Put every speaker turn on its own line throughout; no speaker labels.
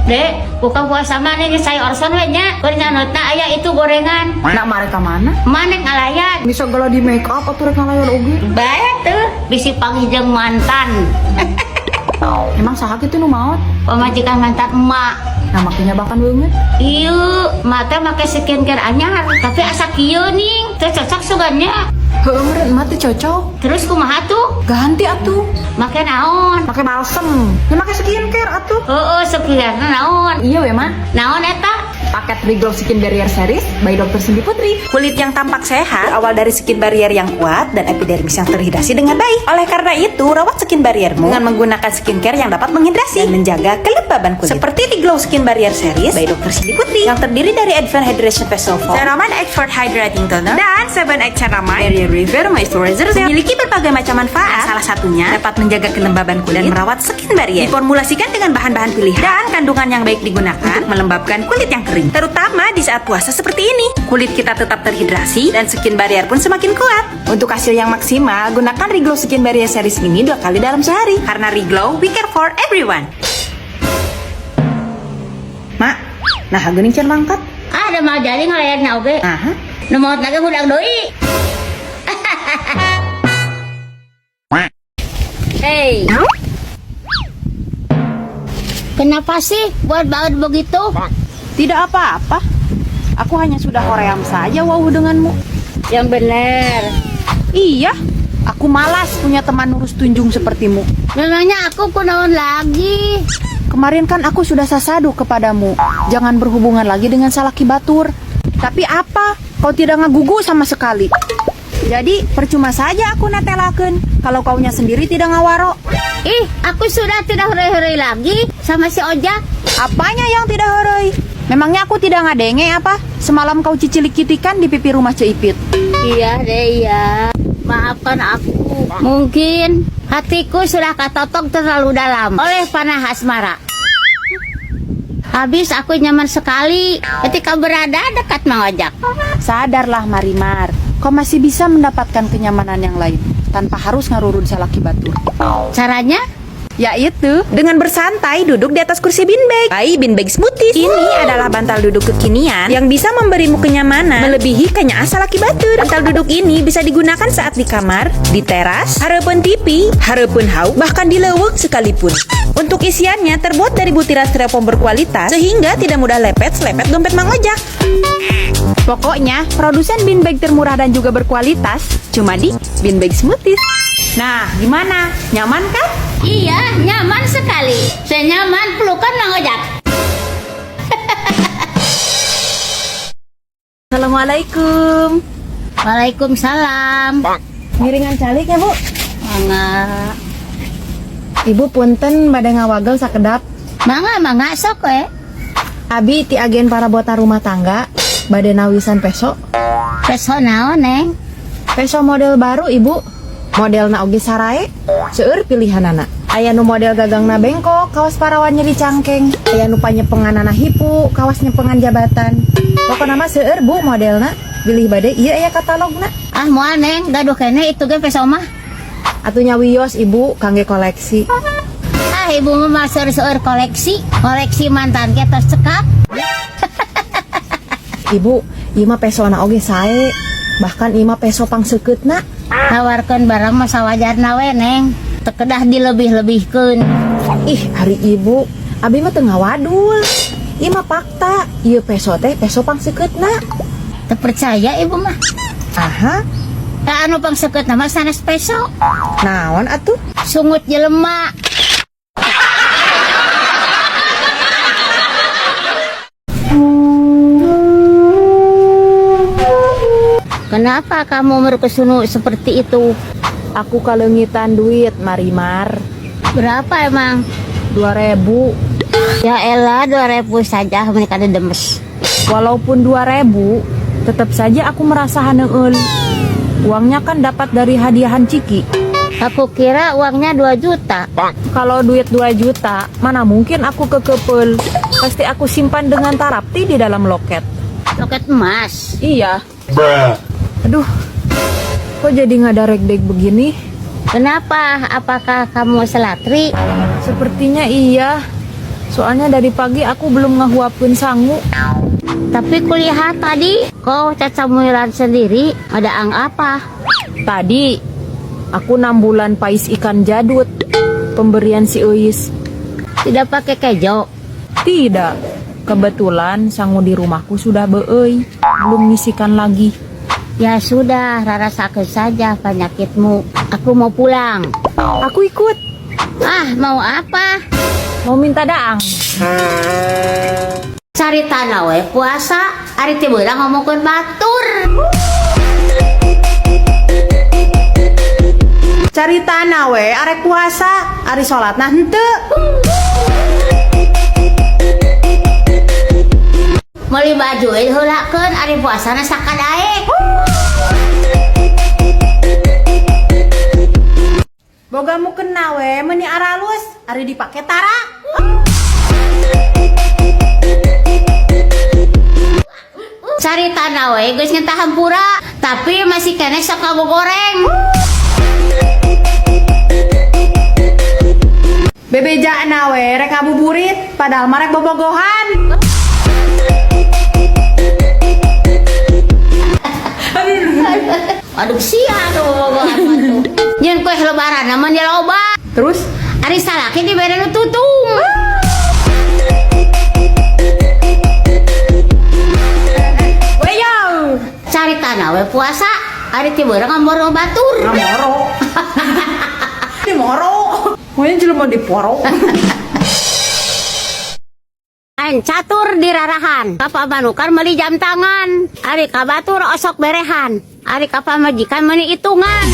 Dek, buka puasa mah nih saya orson we nya. Keur nyanotna aya itu gorengan.
Nak mereka mana?
Mana ngalayan?
Bisa segala di make up atau rek ngalayan oge.
Bae tuh, bisi panggih jeung mantan.
Emang saha kitu nu maot?
Pamajikan mantan emak.
Nah makanya bahkan beungeut.
Ieu, mata make skincare anyar, tapi asa kieu ning, teu cocok sugannya.
Heueuh meureun emak teu cocok.
Terus kumaha tuh?
Ganti atuh.
Make naon?
Make balsem. Ya make skincare atuh.
Heeh, skincare naon?
Iya we mah.
Naon eta?
Paket Reglow Skin Barrier Series by Dr. Cindy Putri.
Kulit yang tampak sehat berawal dari skin barrier yang kuat dan epidermis yang terhidrasi dengan baik. Oleh karena itu, rawat skin barriermu dengan menggunakan skincare yang dapat menghidrasi dan menjaga kelembaban kulit. Seperti Reglow Skin Barrier Series by Dr. Cindy Putri yang terdiri dari Advanced Hydration Facial Foam, Ceramide Expert Hydrating Toner, dan 7X Ceramide Barrier Repair Moisturizer memiliki berbagai macam manfaat. Salah satunya dapat menjaga kelembaban kulit dan merawat skin barrier. Diformulasikan dengan bahan-bahan pilihan dan kandungan yang baik digunakan untuk melembabkan kulit yang kering, terutama di saat puasa seperti ini. Kulit kita tetap terhidrasi dan skin barrier pun semakin kuat. Untuk hasil yang maksimal, gunakan Reglow Skin Barrier Series ini 2 kali dalam sehari. Karena Reglow, we care for everyone.
Mak, nah geuning can mangkat.
Ah, ada mau jadi ngalayan oge.
Aha.
Nu maot lagi hudang deui. Hey. Kenapa sih buat baut begitu?
Tidak apa-apa. Aku hanya sudah hoream saja wau denganmu.
Yang benar.
Iya, aku malas punya teman nurus tunjung sepertimu.
Memangnya aku kunaon lagi?
Kemarin kan aku sudah sasadu kepadamu. Jangan berhubungan lagi dengan salaki batur. Tapi apa? Kau tidak ngagugu sama sekali. Jadi percuma saja aku natelakeun kalau kaunya sendiri tidak ngawaro.
Ih, aku sudah tidak heureuy-heureuy lagi sama si Ojak.
Apanya yang tidak heureuy? Memangnya aku tidak ngadenge apa? Semalam kau cicilik-kitikan di pipi rumah Ceipit.
Iya deh, iya. Maafkan aku. Mungkin hatiku sudah katotong terlalu dalam oleh panah asmara. Habis aku nyaman sekali ketika berada dekat Mang Ojak.
Sadarlah Marimar, kau masih bisa mendapatkan kenyamanan yang lain tanpa harus ngarurun salaki batur.
Caranya?
Yaitu
Dengan bersantai duduk di atas kursi beanbag by Beanbag Smoothies. Ini adalah bantal duduk kekinian yang bisa memberimu kenyamanan melebihi kenyaah salaki batur. Bantal duduk ini bisa digunakan saat di kamar, di teras, hareupeun TV, hareupeun hauk, bahkan di leuweung sekalipun. Untuk isiannya terbuat dari butiran styrofoam berkualitas sehingga tidak mudah lepet selepet dompet Mang Ojak.
Pokoknya produsen beanbag termurah dan juga berkualitas cuma di Beanbag Smoothies. Nah, gimana? Nyaman kan?
Iya, nyaman sekali. Saya nyaman pelukan Mang Ojak.
Assalamualaikum.
Waalaikumsalam.
Ngiringan calik ya, Bu.
Mangga.
Ibu punten bade ngawagel sakedap.
Mangga, mangga sok we.
Abi ti agen perabotan rumah tangga bade nawisan peso.
Peso naon, Neng?
Peso model baru, Ibu. Modelna oge sarae, seueur pilihanana. Aya nu model gagangna bengkok, kawas parawannya dicangkeng. Aya nu panyepenganana hipu, kawas nyepengan jabatan. Pokona mah seueur Bu modelna. Bilih bade ieu aya katalogna.
Ah, moal Neng, gaduh keneh itu ge peso mah.
Atuh nya wios Ibu kangge koleksi.
Ah, ibu mah seueur-seueur koleksi. Koleksi mantan ge tos cekap.
Ibu, ieu mah pesona oge sae. Bahkan ieu mah peso pangsekeutna.
Nawarkeun barang mah sawajarna we, Neng. Teu kedah dilebih-lebihkeun.
Ih, ari ibu, abi mah teu ngawadul. Ieu mah fakta, ieu peso teh peso pangsekeutna.
Teu percaya ibu mah.
Aha,
Tah anu pangsekeutna mah sanes peso.
naon atuh?
Sungut jelema. Kenapa kamu merkesunu seperti itu?
Aku kaleungitan duit, Marimar.
Berapa emang?
2.000.
Ya elah, 2.000 saja mereka ada demes.
Walaupun 2.000, tetap saja aku merasa haneul. Uangnya kan dapat dari hadiahan Ciki.
Aku kira uangnya 2 juta.
Kalau duit 2 juta, mana mungkin aku kekepel. Pasti aku simpan dengan tarapti di dalam loket.
Loket emas.
Iya. Aduh, kok jadi nggak ada regdeg begini?
Kenapa? Apakah kamu selatri?
Sepertinya iya. Soalnya dari pagi aku belum ngahuapkeun sangu.
Tapi kulihat tadi kau cacamuilan sendiri, ada ang apa?
Tadi aku 6 bulan pais ikan jadut. Pemberian si Euis.
Tidak pakai kejo.
Tidak. Kebetulan sangu di rumahku sudah beeuy. Belum ngisikan lagi.
Ya sudah, rarasakeun saja penyakitmu. Aku mau pulang.
Aku ikut.
Ah, mau apa?
Mau minta daang.
Caritana we puasa, ari teu beurang ngomongkeun batur.
Caritana we arek puasa, ari salatna henteu.
Meuli baju we diheulakeun, ari puasana sakadaek.
Boga mukena we meuni aralus, ari dipake tara.
Caritana we geus nyentah hampura, tapi masih keneh sok ngagogoreng.
Bebejana we rek ngabuburit, padahal mah rek bobogohan.
Aduh sia atuh bobogohan mah tuh. Nyeun kue lebaran mah loba.
Terus
Ari salaki dibere nu tutung.
Weyo,
Caritana we puasa, ari teu beurang ngamboro batur.
ngamoro. Di moro. Maunya jelema diporo.
Main catur di rarahan, kapamanukan meuli jam tangan, ari ka batur osok berehan, ari ka pamajikan meuli hitungan.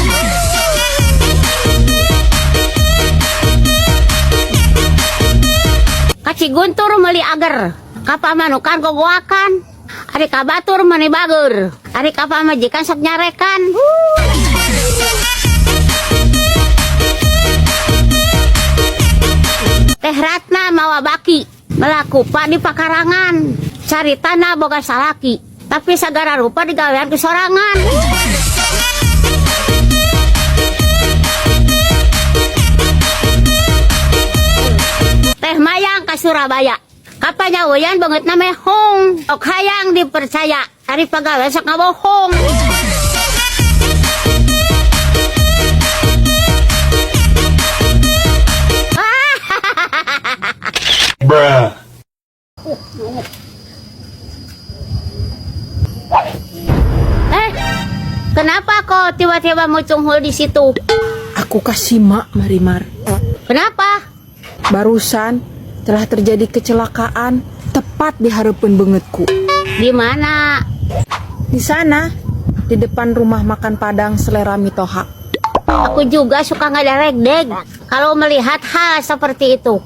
Ka Ciguntur meuli ager, kapamanukan gogoakan, ari ka batur meuni bageur, ari ka pamajikan sok nyarekan. Teh Ratna mawa baki, melakupa di pakarangan, caritana boga salaki, tapi sagara rupa digawean ku sorangan. Teh Mayang ka Surabaya, kapanyaweyan beungeutna mehong, ok hayang dipercaya, ari pagawean sok ngabohong.
Bruh.
Kenapa kok tiba-tiba mucunghul di situ?
Aku kasih mak Marimar.
Kenapa?
Barusan telah terjadi kecelakaan tepat di harapan bengetku.
Di mana?
Di sana, di depan rumah makan Padang Selera Mitoha.
Aku juga suka ngadarek-deg kalau melihat hal seperti itu.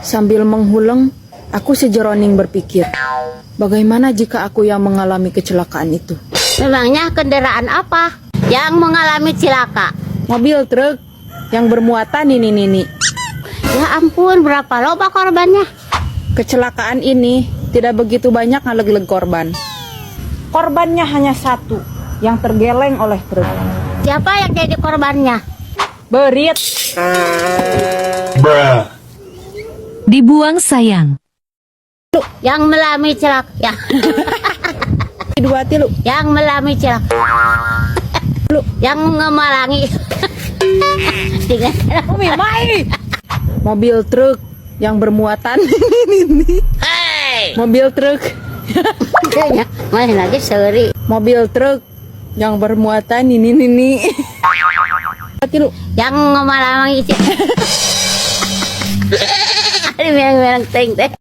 Sambil menghuleng, aku sejeroning berpikir, bagaimana jika aku yang mengalami kecelakaan itu?
Memangnya kendaraan apa yang mengalami celaka?
Mobil truk yang bermuatan nini-nini.
Ya ampun, berapa loba korbannya?
Kecelakaan ini tidak begitu banyak ngaleg-leg korban. Korbannya hanya satu, yang tergeleng oleh truk.
Siapa yang jadi korbannya?
Berit.
Bruh.
Dibuang sayang.
Yang melami celaka. Ya.
Dua tilu.
Yang melami celaka. Yang ngemalangi.
Mobil truk yang bermuatan ini. Mobil truk.
Main lagi seri.
Mobil truk yang bermuatan ini ini. Tilu.
Yang ngemalangi. Ini merang-merang ting teh.